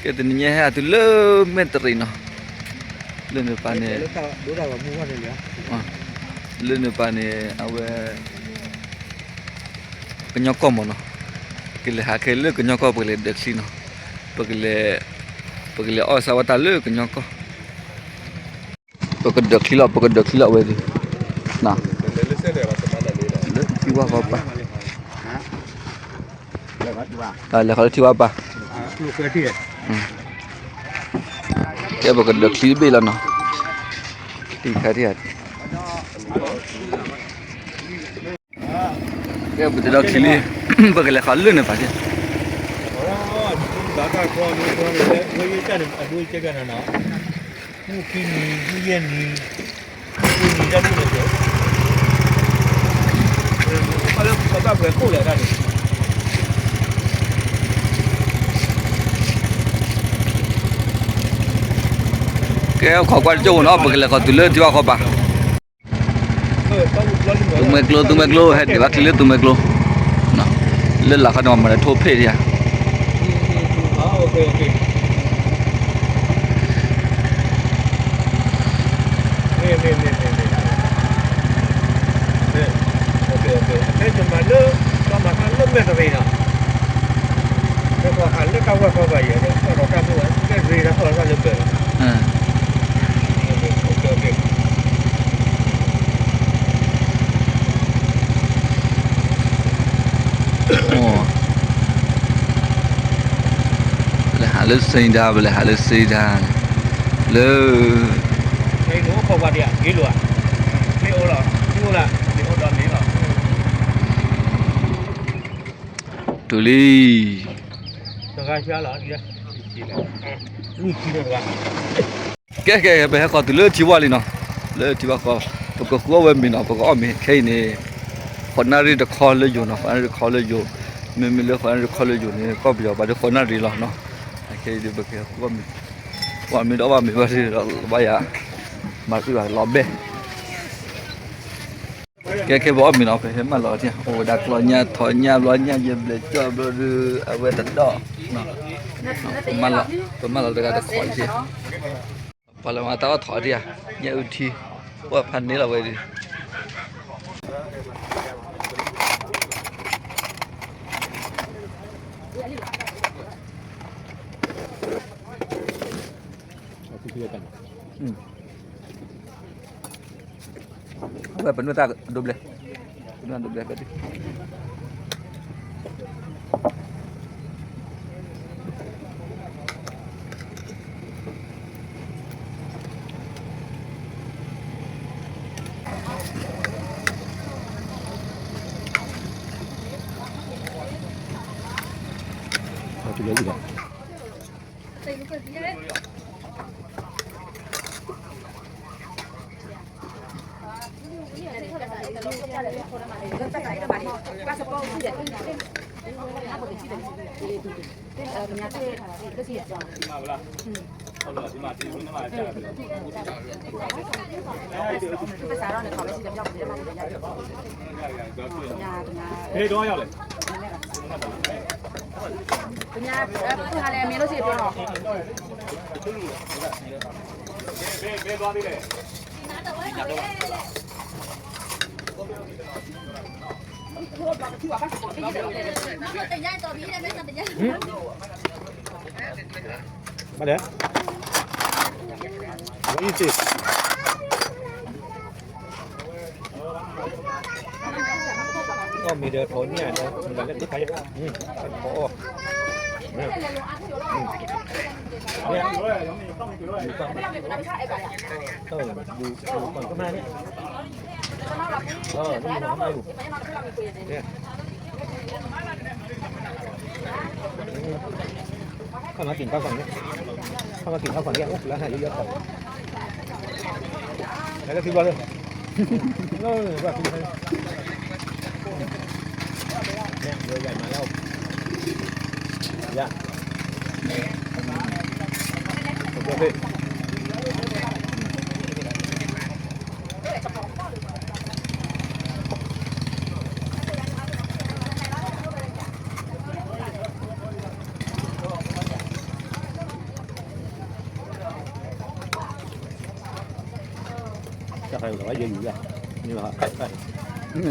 ကဲ တနံၤညါဟဲအတုၤလၢမဲၢ်တရံးနီၤ, လၢနပၤန့ၣ်, လၢနပၤန့ၣ် အဝဲ ကညီကီၢ်မ့ၢ်နီၤ, ကလဲၤဟးခဲလၢကညီကီၢ် ပကလဲၤဒၢးချံနီၤ, ပကလဲၤ, ပကလဲၤအီၣ်ဆၣ်ဝါတၢ်လၢကညီကီၢ်, ပကဒၢးချံလီၤ ပကဒၢးချံလီၤဝဲဒၣ်, လၢထံဝါဃီပၤ လဲၤဃီလၢထံဝါပၤ, ကဲပကဒၢးချံတဘ့ၣ်လီၤနီၤ, တံၢ်ခါတံၢ်ဧါ, ကဲပတဒီးချံလံ, ပကလဲၤဃီလၢန့ၣ်ပၤကဲ ကဲ ခိးကွၢ်တကၠိၢ်နီၤ ပကလဲၤဃီၤတုၤလၢထံဝါဃီပၤ, သူမွဲကျိ သူမွဲကျိ ဟဲဒံးဘၣ်ချံလၢသူမွဲကျိ, လၢလာ်ခီန့ၣ် မၤလၢထိၣ်ဖ့ၣ်ဒံးဧါ မ့ၢ်, မ့ၢ်, မ့ၢ်, မ့ၢ်, မ့ၢ်, မ့ၢ်, ဖဲယမၤလၢ, ကမၤတၢ်လၢမဲၢ်တရံးနီၤ, လၢကီၢ်ဟးလၢတၢ်ဝဲၢ်ဃီဘၣ်ယဲ လၢကီၢ်ဒီးတၢ်မ့ၢ်ဝဲ ကဲရ့တၢ်ကီၢ်လၢတၢ်လၢဘၢၣ်လီၤ, ပလဲၤဟးလၢစံဒၤ ပလဲၤဟးလၢစံဒၤန့ၣ်, လၢ, တုၤလံ, ကဲ ကဲ ပဟဲဃီၤတုၤလၢထံဝါလံနီၤ, လၢထံဝါဃီ, ပကဃုအီၣ်ဝဲမ့ၤနီၤ ပကအီၣ်မ့ၤခဲအံၤန့ၣ်, ဃိးနၣ်ရံၣ်တခီလၢယိၤနီၤ ဃိးနၣ်ရံၣ်တခီလၢယိၤ, မ့မ့ၢ်လၢဃိးနၣ်ရံၣ်တခီလၢယိၤန့ၣ် ကီၢ်ပယီၤပှၤဒီးဃိးနၣ်ရံၣ်လီၤနီၤ, ခဲအံၤဒီးပကဃုအီၣ်မ့ၤ, ပှၤမ့ၢ်ဒီးအီၣ်ဘၣ်မ့ၤဘၣ်ဒီး ဘၣ်ယၤ, မၤရံၣ်ဘၣ် လီၤဘဲၣ် ကဲ ကဲ ပအီၣ်မ့ၤနီၤ ပဟဲမၢလီၤ, အိၣ်ဝဲဒၣ်ကျီညၣ်ထီညၣ်ဘျီညၣ်ယဲဘျဲးကၠီဘျီဒီး အဝဲတဒီး, ပမၢလီၤတဂၤတခီကဲ, ပှၤလၢမၤတၢ်အီၣ်ထီၣ်ဒံးဧါ, ညၣ်အုၣ်ထံ, ပှၤဖးန့ၢ်လီၤဝဲဒၣ် အဝဲပနွဲၢ်တၢ်ဒိဘျဲၣ်, ပနွဲၢ်ဒိဘျဲၣ်ဖဲဒၣ် ဘၣ်လဲၣ်, အီၣ်မ့ၤဒီး ထီၣ်ညၣ်ဒီး မ့ၢ်ဘၣ်လဲၣ် တခါယဲၢ်, ထီၣ်အီၣ်, ကမၣ်န့ၣ်, ခီၣ်မၤက့ၤ ခီၣ်မၤက့ၤ ခီၣ်ခွါန့ၣ်, အိၣ်ဖျါဟးယံၤယံၤခီ, လဲၤက့ၤသုဘျီလၢ, ဘၣ်သု, ယၤမၤလၢ, ယၤ, အိၣ်ဖျါဖဲ တၢ်ခါလီၤဝဲယဲယူၤလၢ န့ၣ်ဘၣ် န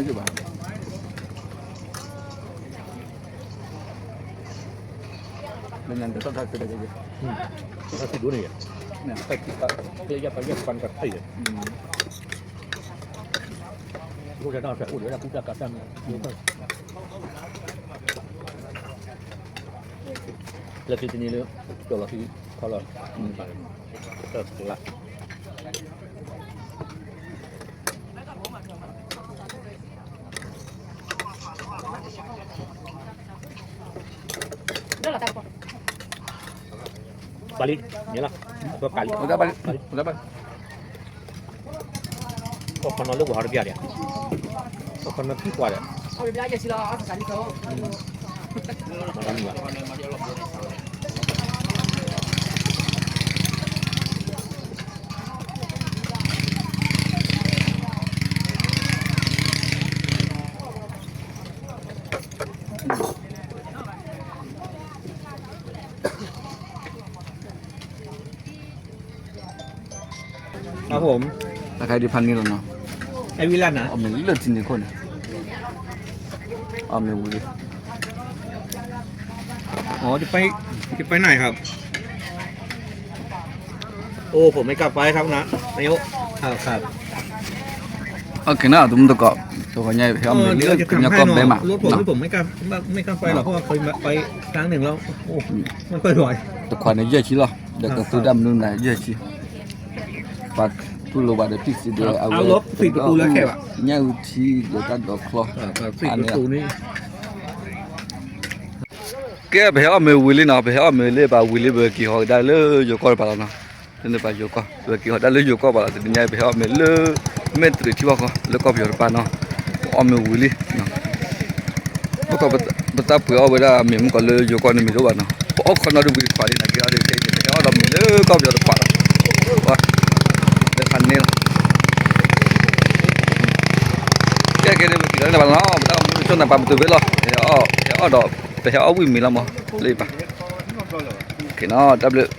တထီၣ်ထီၣ် တၢ်စံးဒိၣ်န့ၣ် ကျဲယပယပန်ကထၢၣ် အိၣ်ဒီးတၢ်အိၣ်ဒီးကူတၢ်ကးတၢ်မ လၢခံတနံၤလၢ ကၠီလီၤခံခီလီၤ တၢ်လၢ ပာ်လံ န့ၣ်လီၤ အကပာ်လံ ပာ်လံ ပာ်လံ ပာ်ခီနီၤလၢပှၤဟီတဘျီဒီး ပာ်ခီနီၤခံပှၤဒီး မၤတၢ်မုာ်ဘၣ် ครับผม တၢ်ခါဒံးဖးန့ၣ်လီၤနီၤ ไอ้วิลันนะ အီၣ်မ့ၤလၢထံန့ၣ်ခိၣ်န့ၣ် အီၣ်မ့ၤဝံၤလံ อ๋อ จะไป จะไปไหนครับ โอ้ ผมไม่กลับไปครับนะ นายก ครับ ครับ โอเคนะ ตุ้มตะกอบ ตัวขอใหญ่ไปเอาเมลือก เดี๋ยวจะทำให้ เนาะ กำยอกกอบได้มา รถผม เนาะ นี่ผมไม่กล้า ไม่ ไม่กล้าไปหรอก เพราะว่าเคยมาไปครั้งหนึ่งแล้ว โอ้ ไม่ค่อยไหว တခွါန့ၣ် ယဲၢ်ဆံလီၤ ဒီးကသူဒၣ်မနုၤန့ၣ် ယဲၢ်ဆံ ပှၤတူၢ်လိာ်ဘၣ်ဒီး ပိတ်စီဒီး အဝဲ เอารถสี่ประตูแล้วแค่วะ ညၣ်အူထံဒီးတၢ်ဒိးချီ เออ สี่ประตูนี่ ကဲ ပဟဲအီၣ်မ့ၤဝံၤလံနီၤ ပဟဲအီၣ်မ့ၤလၢပှၤဝံၤလံ ပက့ၤဟီၣ်ကဒါလၢယိၤကီၢ်တပၤလီၤနီၤ လၢန့ၣ်ပှၤယိၤကီၢ် ပက့ၤဟီၣ်ဒါလၢယိၤကီၢ်ပၤလီၤ တနံၤညါ ပဟဲအီၣ်မ့ၤလၢ မဲၢ်တရံးထံဝီဃီ လၢကီၢ်ပယီၤတပၤနီၤ ပအီၣ်မ့ၤဝံၤလံ ပကီၢ် ပတၢ်ပှ့ၤအီၣ်ဝဲဒၣ်မ့ၤမုၢ်ကီးလၢယိၤကီၢ်န့ၣ်မ့ၢ်တအိၣ်ဘၣ်နီၤ ပအီၣ်ခီနီၤဒုးဝံၤတခွါလံနီၤ ကဲအီၣ်ဒုးကဲအံၤန့ၣ် ပဟဲအီၣ်ဒီးမ့ၤလၢကီၢ်ပယီၤတခွါလီၤ လၢဖးန့ၣ်လီၤ ကဲကဲန့ၣ် ပက့ၤလီၤန့ၣ်ဘၣ်နီၤ ပတၢ်အိၣ်မူတစိၢ်န့ၣ်ပာ်ပတုာ်ဖဲလီၤ ပဟဲအီၣ် ပဟဲအီၣ်ဒီး ပဟဲအီၣ်ဝံၤမ့ၤလီၤမး လၢပၢ် ကဲနီၤ တၢ်ဘျုး